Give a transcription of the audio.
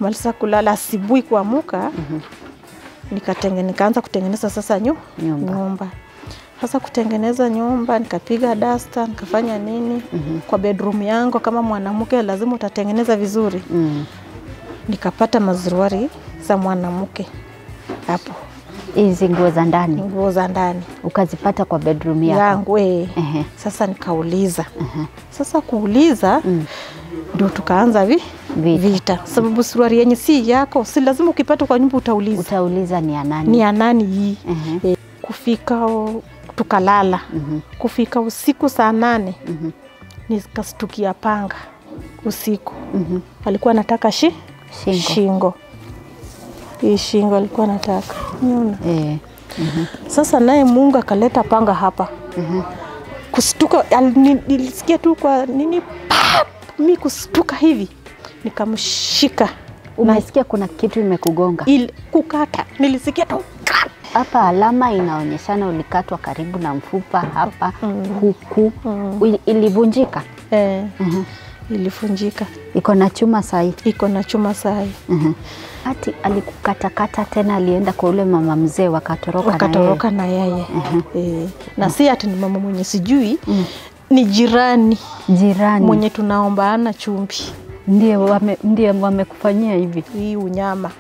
Kumaliza kulala asubuhi kuamuka, nikaanza kutengeneza sasa nyumba. Sasa kutengeneza nyumba, nikapiga dasta, nikafanya nini kwa bedroom yangu. Kama mwanamke lazima utatengeneza vizuri. Nikapata mazuruari za mwanamke hapo. Hizi nguo za ndani. Nguo za ndani. Ukazipata kwa bedroom yako? Yangu, Sasa nikauliza. Sasa kuuliza ndio tukaanza vita. Sababu suruali yenye si yako, si lazima ukipata kwa nyumba utauliza. Utauliza ni ya nani? Ni ya nani hii? Kufika tukalala. Kufika usiku saa 8 nikastukia panga usiku. Alikuwa anataka shingo. Hii shingo alikuwa anataka. Unaona? Sasa naye Mungu akaleta panga hapa. Kustuka, nilisikia tu kwa nini pap, mimi kustuka hivi. Nikamshika. Umesikia kuna kitu imekugonga? Kukata. Nilisikia tu hapa alama inaonyeshana ulikatwa karibu na mfupa hapa huku. Ilivunjika? Ilivunjika. Iko na chuma sahi? Iko na chuma sahi. Ati alikukatakata tena, alienda kwa ule mama mzee wakatoroka na yeye. Na si ati ni mama mwenye sijui, ni jirani. Jirani mwenye tunaombaana chumvi. Ndiye wamekufanyia hivi hii unyama.